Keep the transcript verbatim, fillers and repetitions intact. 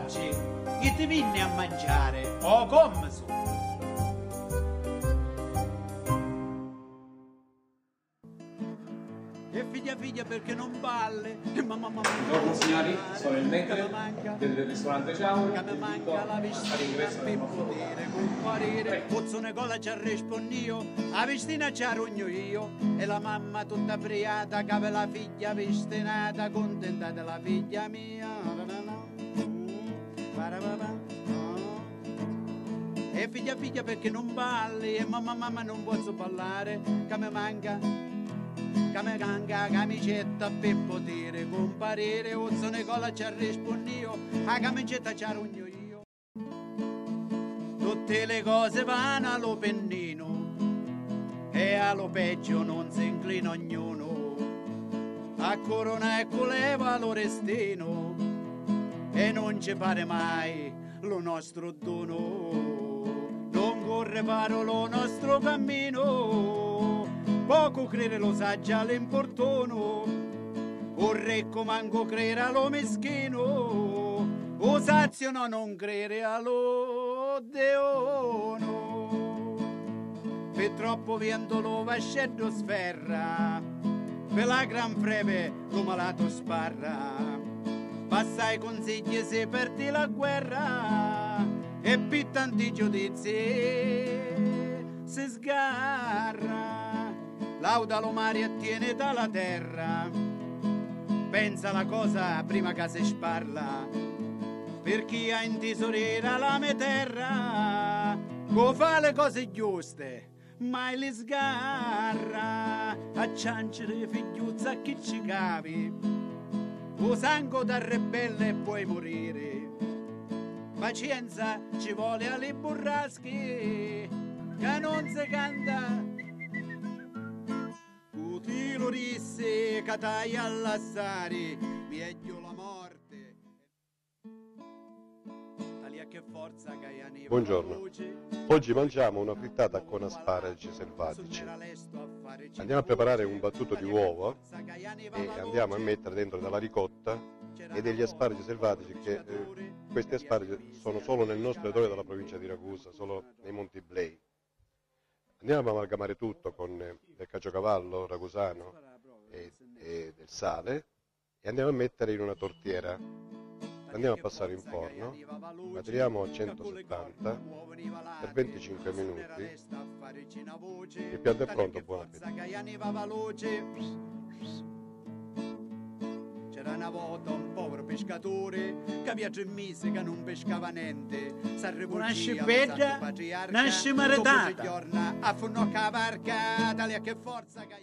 Chi ti vinni a manciari, o commisu? E figghia figghia perché non balli? E mamma mamma. Buongiorno signori, sono il maître del ristorante Ciao, vi invito a fare ingresso nel nostro locale. Prego. Pozzo Nicola ci ha rispondio, a vistina ci arugno io, e la mamma tutta briata, che aveva la figlia vistinata, contenta della figlia mia. E figghia figghia perché non balli? E mamma mamma non posso ballare, ca mi manca, ca mi manca a camicetta per poter comparire. Ozzo Nicola ci ha rispondio, a camicetta ci arugno io. Tutte le cose vanno a lo pennino e a lo peggio non si inclina ognuno. A corona e culeva lo restino e non ci pare mai lo nostro dono. Non corre paro lo nostro cammino, poco crede lo saggia l'importuno, o ricco manco crede a lo mischino, o sazio no non crede a lo deono. Pe troppo viento lo vasceddo sferra, pe la gran freve lo malato sparra. Passai consigli si perdi la guerra e pi tanti giudizi si sgarra. Lauda lo mari e tieni da la terra, pensa la cosa prima ca si sparla, per chi ha intiso rira la me terra, co fa le cose giuste mai li sgarra. A cianciri figghiuzza a chi ci cavi, u sangu da ribelli e puoi muriri. Pacienza ci voli a li burraschi, ca non si canta. Cu ti lu dissi ca t'hai a lassari, megghiu la morti. Buongiorno. Oggi mangiamo una frittata con asparagi selvatici. Andiamo a preparare un battuto di uovo e andiamo a mettere dentro della ricotta e degli asparagi selvatici che, eh, questi asparagi sono solo nel nostro territorio della provincia di Ragusa, solo nei Monti Iblei. Andiamo ad amalgamare tutto con, eh, del caciocavallo ragusano e, e del sale e andiamo a mettere in una tortiera. Andiamo a passare in forno, la tiriamo a centosettanta per venticinque minuti. Il piatto è pronto, buon appetito. C'era na vota un poviru piscaturi ca avia tri misi ca nun piscava nenti. S'arrivugia lu santu patriarca, dopu tri jorna affunnò ca varca, talia che forza ca